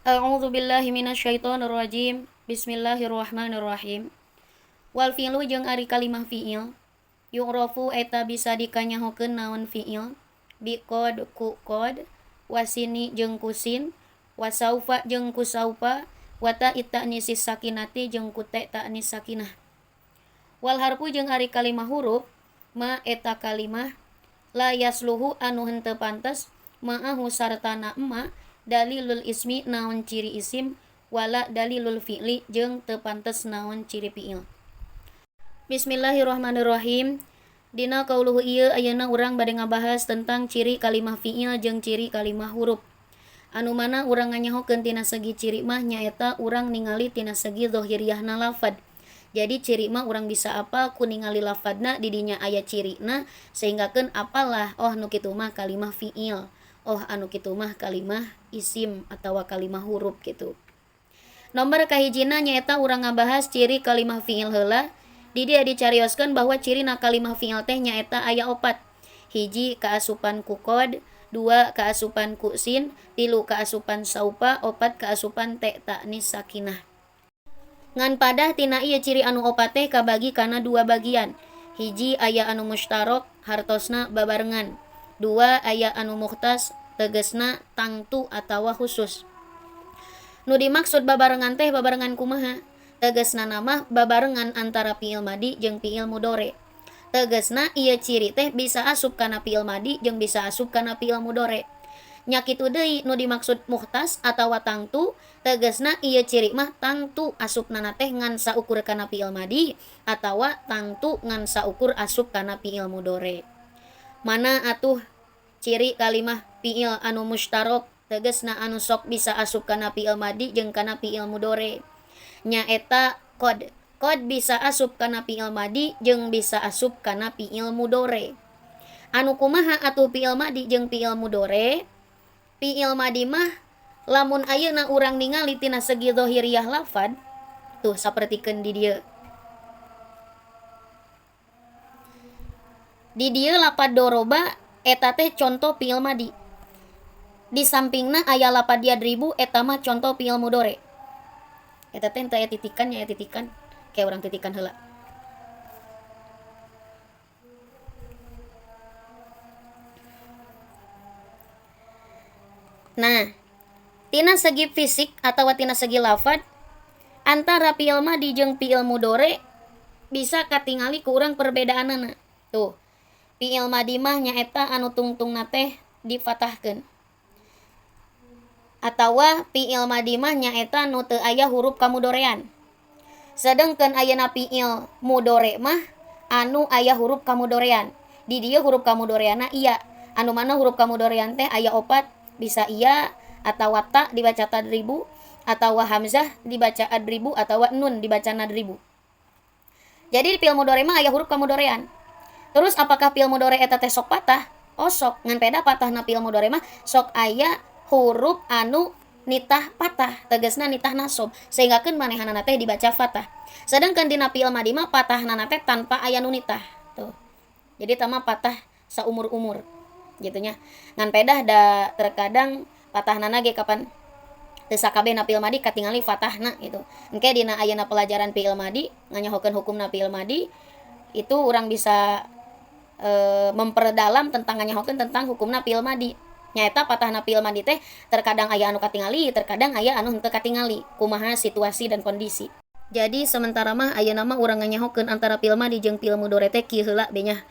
A'udzu billahi minasyaitonir rajim. Bismillahirrahmanirrahim. Wal fi'lu jeung ari kalimah fi'il yu'rafu eta bisa dikanyahokeun naon fi'il bi qad ku qad wasini jeung ku sin wasaufa jeung ku saufa wa ta'i ta'nisis sakinati jeung ku ta ta'nis sakinah. Wal harfu jeung ari kalimah huruf ma eta kalimah la yasluhu anu henteu pantes ma'ahu sartana ma dalilul ismi naon ciri isim wala dalilul fi'li jeung teu pantes naon ciri fi'il. Bismillahirrahmanirrahim. Dina kauluhu ieu ayeuna urang bade ngabahas tentang ciri kalimah fi'il jeung ciri kalimah huruf. Anu mana urang nganyahokeun tina segi ciri mah nyaeta urang ningali tina segi zahiriyahna lafad. Jadi ciri mah urang bisa apal ku ningali lafadna didinya aya cirina sehinggakeun apalah oh nu kitu mah kalimah fi'il, oh anu kitu mah kalimah isim atawa kalimah huruf gitu. Nomor kahijina nyaeta urang ngabahas ciri kalimah fi'il heula. Di dieu dicarioskeun bahwa cirina kalimah fi'il teh nyaeta aya opat. Hiji kaasupan ku qad, dua kaasupan ku sin, tilu kaasupan saupa, opat kaasupan ta ta'nis sakinah. Ngan padah tina ieu ciri anu opat teh kabagi kana dua bagian. Hiji aya anu mustarok hartosna babarengan. Dua aya anu mukhtas tegesna tangtu atawa khusus. Nu dimaksud babarengan teh babarengan kumaha? Tegesna nama babarengan antara fi'il madi jeung fi'il mudore. Tegesna ieu ciri teh bisa asup kana fi'il madi jeung bisa asup kana fi'il mudore. Nya kitu deui nu dimaksud mukhtas atawa tangtu tegesna ieu ciri mah tangtu asupna teh ngan saukur kana fi'il madi atawa tangtu ngan saukur asup kana fi'il mudore. Mana atuh ciri kalimah fi'il anu mustarok tegesna anu sok bisa asup kana fi'il madi jeung kana fi'il mudore. Nyaeta qad. Qad bisa asup kana fi'il madi jeung bisa asup kana fi'il mudore. Anu kumaha atuh fi'il madi jeung fi'il mudore? Fi'il madi mah lamun ayeuna urang ningali tina segi zahiriyah lafad tuh sapertikeun di dieu. Di dieu lapad doroba eta teh contoh fi'il madi. Di sampingna aya lapad yadribu eta mah contoh fi'il mudore. Eta teh aya titikan nya, aya titikan kayak urang titikan heula. Nah, tina segi fisik atawa tina segi lafad antara fi'il madi jeung fi'il mudore bisa katingali ku urang perbedaanana. Tuh, fi'il madi mah nyaeta anu tungtungna teh difatahkeun. Atawa fi'il madi mah nyaeta nu teu aya huruf kamudorean. Sedengkeun ayeuna fi'il mudore mah anu aya huruf kamudorean. Di dieu huruf kamudoreanna iya. Anu mana huruf kamudorean teh aya opat, bisa iya atawa ta dibaca tadribu atawa hamzah dibaca adribu atawa nun dibaca nadribu. Jadi di fi'il mudore mah aya huruf kamudorean. Terus apakah fi'il mudore eta teh sok patah? Oh sok, ngan peda patahna fi'il mudore mah sok aya huruf anu nitah patah, tegasna nitah nasob, sehinggakeun manehanana teh dibaca fatah. Sedangkan dina fi'il madi mah patahna teh tanpa aya nu nitah. Tuh. Jadi tama patah saumur-umur gitu nya. Ngan pedah da terkadang patahnana ge kapan teu sakabeh na fi'il madi katingali fatahna gitu. Engke dina ayeuna pelajaran fi'il madi nganyahokeun hukumna fi'il madi itu urang bisa memperdalam tentang nganyahokeun tentang hukumna fi'il madi. Nyaeta patahna fi'il madi teh terkadang aya anu katingali, terkadang aya anu henteu katingali, kumaha situasi dan kondisi. Jadi sementara mah ayeuna mah urang nganyahokeun antara fi'il madi jeung fi'il mudore teh kieu heula be nya.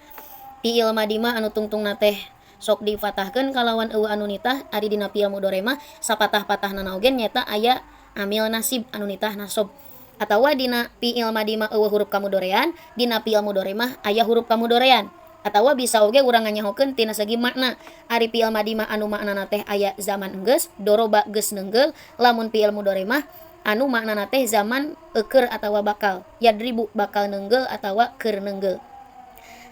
Fi'il madi mah anu tungtungna teh sok difatahkeun kalawan eueuh anu nitah, ari dina fi'il mudore mah sapatah-patahna oge nyaeta aya amil nasib anu nitah nasob. Atawa dina fi'il madi mah eueuh huruf kamudorean, dina fi'il mudore mah aya huruf kamudorean. Atawa bisa oge urang nganyahokeun tina segi makna. Ari fi'il madi mah anu maknana teh aya zaman enggeus, doroba geus neunggel, lamun fi'il mudore mah anu maknana teh zaman eukeur atawa bakal, yadribu bakal neunggel atawa keur neunggel.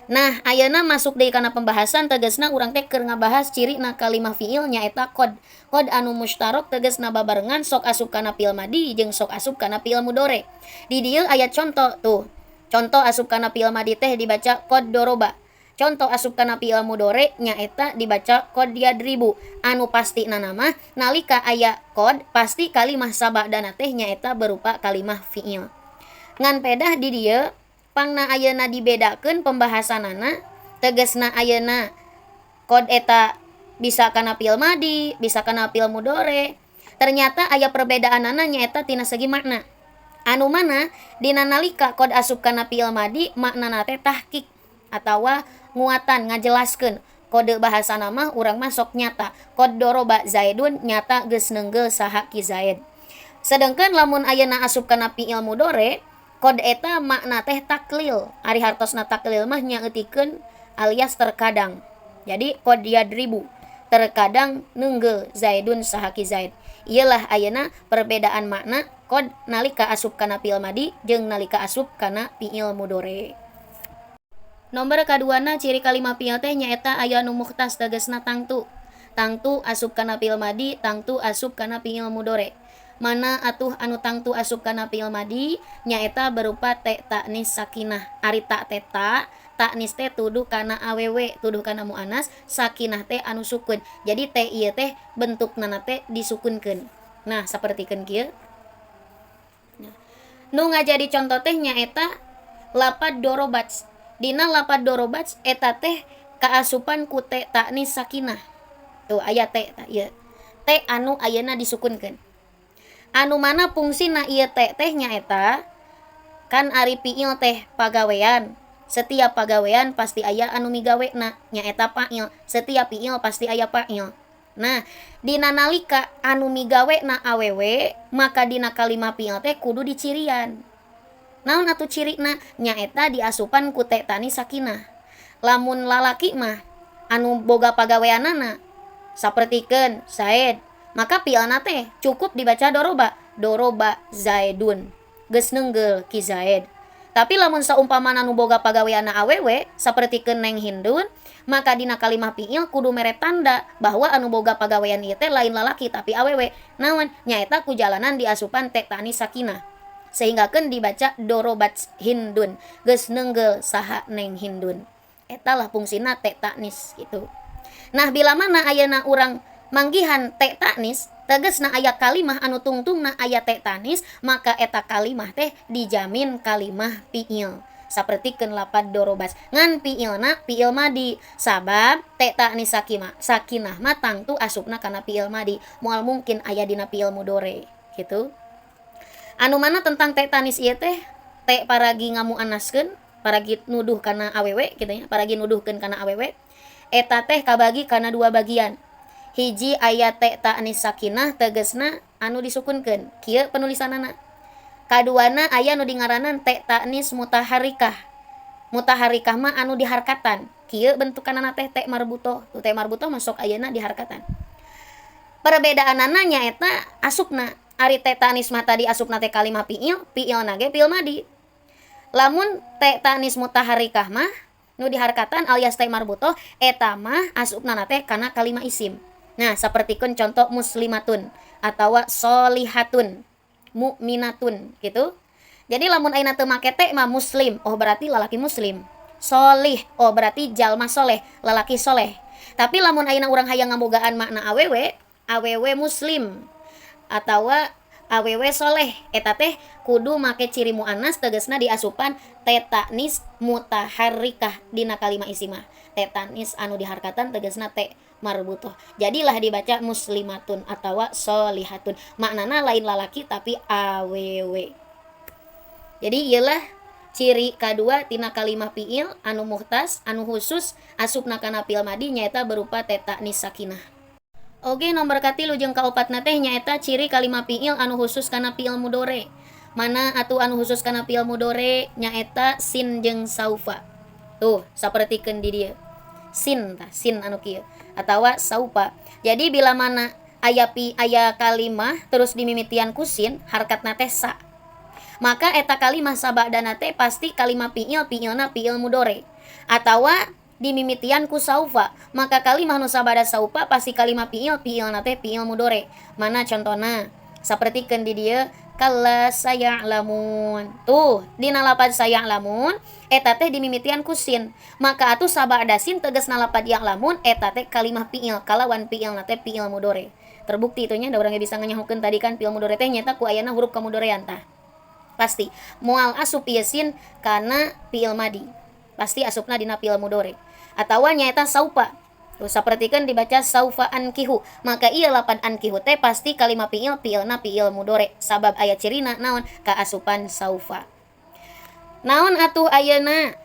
Nah, ayeuna masuk deui kana pembahasan tegasna urang teh keur ngabahas cirina kalimah fi'il nyaeta qad. Qad anu mustarok tegasna babarengan sok asup kana fi'il madi jeung sok asup kana fi'il mudore. Di dieu aya contoh tuh. Contoh asup kana fi'il madi teh dibaca qad doroba. Contoh asup kana fi'il mudhari nyaeta dibaca qad yadribu. Anu pastina mah nalika aya qad pasti kalimah sabadana teh nyaeta berupa kalimah fi'il. Ngan pedah di dieu pangna ayeuna dibedakeun pembahasanana, tegasna ayeuna qad eta bisa kana fi'il madi, bisa kana fi'il mudhari. Ternyata aya perbedaanana nyaeta tina segi makna. Anu mana dina nalika qad asup kana fi'il madi maknana teh tahqiq atawa nguatan ngajelaskeun. Kode bahasana mah urang mah sok nyata. Qad doroba Zaidun nyata geus neunggel saha ki Zaid. Sedengkeun lamun ayeuna asup kana fi'il mudhari, qad eta makna teh taklil. Ari hartosna taklil mah nyaeutikeun alias terkadang. Jadi qad yadribu terkadang neunggel Zaidun saha ki Zaid. Iyalah ayeuna perbedaan makna qad nalika asup kana fi'il madi jeung nalika asup kana fi'il mudhari. Nomor kaduana ciri kalimah fi'il teh nyaeta aya nu mukhtas tegasna tangtu. Tangtu asup kana fi'il madi, tangtu asup kana fi'il mudhari. Mana atuh anu tangtu asup kana fi'il madi nyaeta berupa te ta'nis sakinah. Ari ta teh ta, ta'nis teh tuduh kana awewe, tuduh kana muannas, sakinah teh anu sukun. Jadi te ieu teh bentukna teh disukunkeun. Nah, sapertikeun kieu. Nu ngajadi contoh teh nyaeta lapad dorobat. Dina lapad dorobat eta teh kaasupan ku te ta'nis sakinah. Tuh aya te ta ieu. Te anu ayeuna disukunkeun. Anu mana fungsina ieu te teh nyaeta kan ari fi'il teh pagawean. Setiap pagawean pasti aya anu migawena nyaeta fa'il. Setiap fi'il pasti aya fa'il. Nah, dina nalika anu migawena awewe, maka dina kalimah fi'il teh kudu dicirian. Naon atuh cirina? Nyaeta diasupan ku te ta'nis sakinah. Lamun lalaki mah anu boga pagaweanana sapertikeun Zaid, maka fi'ilna teh cukup dibaca doroba, doroba Zaidun. Geus neunggel ki Zaid. Tapi lamun saumpamana nu boga pagaweanna awewe sapertikeun Neng Hindun, maka dina kalimah fi'il kudu mere tanda bahwa anu boga pagawean ieu teh lain lalaki tapi awewe. Naon? Nyaeta ku jalanan diasupan te ta'nis sakinah. Sehinggakeun dibaca dorobat Hindun, geus neunggel saha Neng Hindun. Eta lah fungsina te ta'nis gitu. Nah, bila mana ayeuna urang manggihan te ta'nis, tegasna aya kalimah anu tungtungna aya te ta'nis, maka eta kalimah teh dijamin kalimah fi'il. Sapertikeun lapad dorobas. Ngan fi'ilna fi'il madi, sabab te ta'nis sakinah mah tangtu asupna kana fi'il madi, moal mungkin aya dina fi'il mudhari gitu. Anu mana tentang te ta'nis ieu teh, te paragi ngamuannaskeun, paragi nuduh kana awewe kitu nya, paragi nuduhkeun kana awewe. Eta teh kabagi kana dua bagian. Hiji aya te ta'nis sakinah tegasna anu disukunkeun, kieu penulisanana. Kaduana aya nu dingaranan te ta'nis mutaharikah. Mutaharikah mah anu diharkatan, kieu bentukanana teh te marbutoh. Tuh te marbutoh masuk ayeuna diharkatan. Perbedaanana nyaeta asupna. Ari te ta'nis mah tadi asupna teh kalimah fi'il, fi'ilna ge fi'il madi. Lamun te ta'nis mutaharikah mah nu diharkatan alias te marbutoh eta mah asupna teh kana kalimah isim. Nah, sapertikeun contoh muslimatun atawa solihatun, mukminatun gitu. Jadi lamun ayeuna teu make te mah muslim, oh berarti lalaki muslim. Solih, oh berarti jalma soleh, lalaki soleh. Tapi lamun ayeuna urang hayang ngabogaan makna awewe, awewe muslim atawa awewe soleh, eta teh kudu make ciri muannas tegasna diasupan te ta'nis mutaharrikah dina kalimah isimah. Te ta'nis anu diharkatan tegasna te marbutoh. Jadilah dibaca muslimatun atawa solihatun. Maknana lain lalaki tapi awewe. Jadi iyalah ciri kadua tina kalimah fi'il anu muhtas anu khusus asupna kana fi'il madi nyaeta berupa te ta'nis sakinah. Oge nomor katilu jeung kaopatna teh nyaeta ciri kalimah fi'il anu khusus kana fi'il mudhari. Mana atuh anu khusus kana fi'il mudhari nyaeta sin jeung saufa. Tuh sapertikeun di dieu. Sin tah, sin anu kieu atawa saufa. Jadi bila mana aya pi aya kalimah terus dimimitian ku sin harkatna teh sa. Maka eta kalimah sabadana teh pasti kalimah fi'il, fi'ilna fi'il mudhari. Atawa dimimitian ku saufa, maka kalimah nu sabada saufa pasti kalimah fi'il, fi'ilna teh fi'il mudhari. Mana contona? Sapertikeun di dieu Kalla saya'lamun. Tuh, dina lapad saya'lamun eta teh dimimitian ku sin. Maka atuh sabada sin tegasna lapad ya'lamun eta teh kalimah fi'il kalawan fi'ilna teh fi'il mudhari. Terbukti itunya da urang ge bisa nganyahokeun tadi kan fi'il mudhari teh nyaeta ku ayana huruf kamudorean tah. Pasti moal asup ieu sin kana fi'il madi. Pasti asupna dina fi'il mudhari. Atawa nyaeta saupa. Tuh, sapertikeun dibaca saufa ankihu, maka ieu lapad ankihu teh pasti kalimah fi'il, fi'ilna fi'il mudhari sabab aya cirina naon kaasupan saufa. Naon atuh ayeuna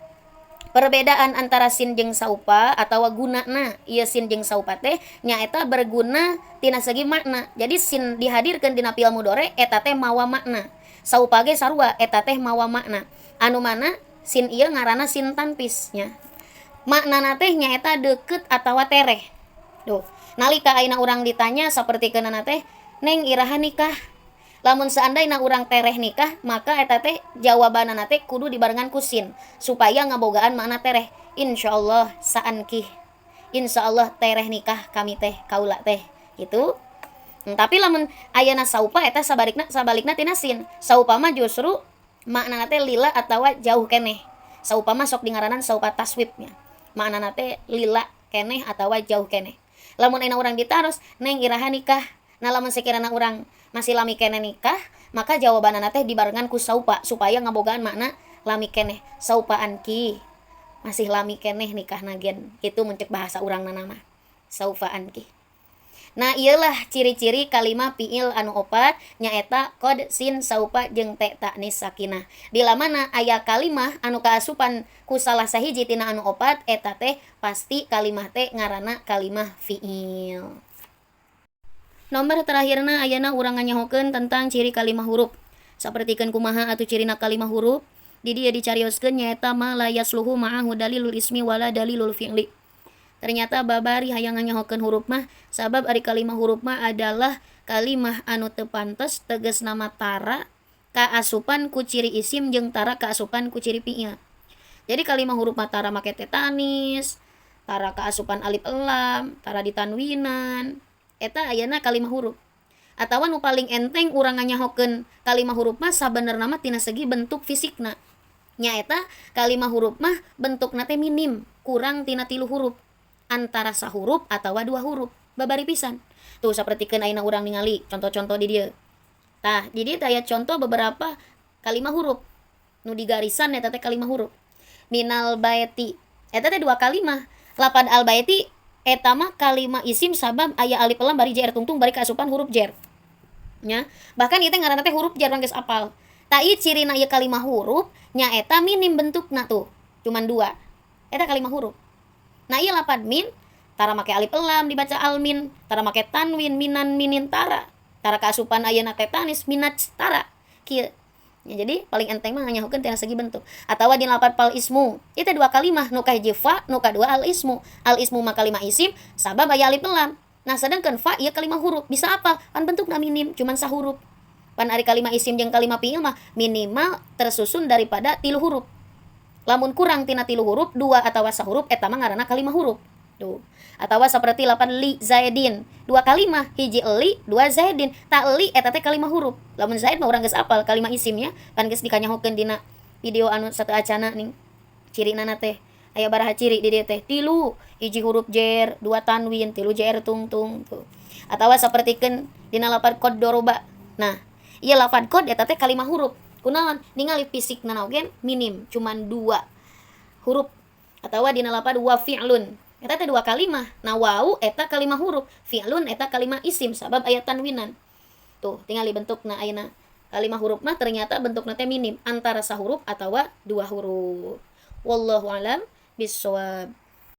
perbedaan antara sin jeung saupa atawa gunana ieu sin jeung saupa teh nyaeta berguna tina segi makna. Jadi sin dihadirkeun dina fi'il mudhari eta teh mawa makna. Saupa ge sarua eta teh mawa makna. Anu mana sin ieu ngaranna sin tanfis nya. Maknana teh nyaeta deukeut atawa tereh. Tuh, nalika ayeuna urang ditanya sapertikeunana teh, "Neng iraha nikah?" Lamun seandaina urang tereh nikah, maka eta teh jawabanana teh kudu dibarengan ku sin supaya ngabogaan makna tereh. Insyaallah saankih. Insyaallah tereh nikah kami teh, kaula teh. Gitu. Tapi lamun ayeuna saupa eta sabalikna tina sin. Saupa mah justru maknana teh lila atawa jauh keneh. Saupa mah sok dingaranan saupa taswibnya. Maknana teh lila keneh atawa jauh keneh. Lamun ayeuna urang ditaros, "Neng iraha nikah?" Nah, lamun sekirana urang masih lami keneh nikah, maka jawabanana teh dibarengan ku saupa supaya ngabogaan makna lami keneh. Saupa anki masih lami keneh nikahna gen. Kitu mun cek bahasa urangna mah. Saufa anki. Nah, ieulah ciri-ciri kalimah fi'il anu opat nyaeta qad, sin, saupa jeung te ta'nis sakinah. Bila mana aya kalimah anu kaasupan ku salah sahiji tina anu opat eta teh pasti kalimah teh ngaranna kalimah fi'il. Nomor terakhirna ayeuna urang nganyahokeun tentang ciri kalimah huruf. Sapertikeun kumaha atuh cirina kalimah huruf? Di dieu dicarioskeun nyaeta ma la yasluhu ma'ahu dalilul ismi wala dalilul fi'li. Ternyata babari hayang nganyahokeun huruf mah sabab ari kalimah huruf mah adalah kalimah anu teu pantes tegasna mah tara kaasupan ku ciri isim jeung tara kaasupan ku ciri fi'il. Jadi kalimah huruf mah tara make tetanis, tara kaasupan alif lam, tara ditanwinan. Eta ayeuna kalimah huruf. Atawa nu paling enteng urang nganyahokeun kalimah huruf mah sabenerna mah tina segi bentuk fisikna. Nyaeta kalimah huruf mah bentukna teh minim, kurang tina 3 huruf. Antara sahuruf atawa 2 huruf, babari pisan. Tuh sapertikeun ayeuna urang ningali contoh-contoh di dieu. Tah, di dieu teh aya contoh beberapa kalimah huruf. Nu digarisan eta teh kalimah huruf. Minal baiti. Eta teh 2 kalimah. Lapad al baiti eta mah kalimah isim sabab aya alif lam bari jer tungtung bari kaasupan huruf jer. Nya, bahkan ieu teh ngaranna teh huruf jar urang geus apal. Tah ieu cirina ieu kalimah huruf nyaeta minim bentukna tuh, cuman 2. Eta kalimah huruf. Nah ieu lapad min tara make alif lam dibaca almin, tara make tanwin minan minin tara. Tara kaasupan ayeuna tetanis minat tara. Kieu. Ya, jadi paling enteng mah nganyahokeun tina segi bentuk. Atawa dina lapad fal ismu. Ieu teh 2 kalimah, nu kahiji fa, nu kadua al ismu. Al ismu mah kalimah isim sabab aya alif lam. Nah sedangkan fa ieu kalimah huruf, bisa apa? Pan bentukna minim, cuman sahuruf. Pan ari kalimah isim jeung kalimah fi'il mah minimal tersusun daripada 3 huruf. Lamun kurang tina 3 huruf, 2 atawa sahuruf eta mah ngaranna kalimah huruf. Tuh. Atawa saperti lapan li zaidin, 2 kalimah, hiji li, 2 zaidin. Ta li eta teh kalimah huruf. Lamun zaid mah urang geus apal kalimah isimnya, pan geus dikanyahokeun dina video anu satu acana ning. Cirina teh aya baraha ciri di dieu teh? 3, hiji huruf jer, 2 tanwin, 3 jer tungtung tuh. Atawa sapertikeun dina lapan qad doroba. Nah, ieu lapan qad eta teh kalimah huruf. Kunaon? Ningali fisikna oge minim, cuman 2 huruf. Atawa dina lapan wa fi'lun. Eta teh 2 kalimah. Nah, wau eta kalimah huruf, fi'lun eta kalimah isim sabab aya tanwinan. Tuh, tingali bentukna ayeuna. Kalimah huruf mah ternyata bentukna teh minim, antara sahuruf atawa 2 huruf. Wallahu alam bissawab.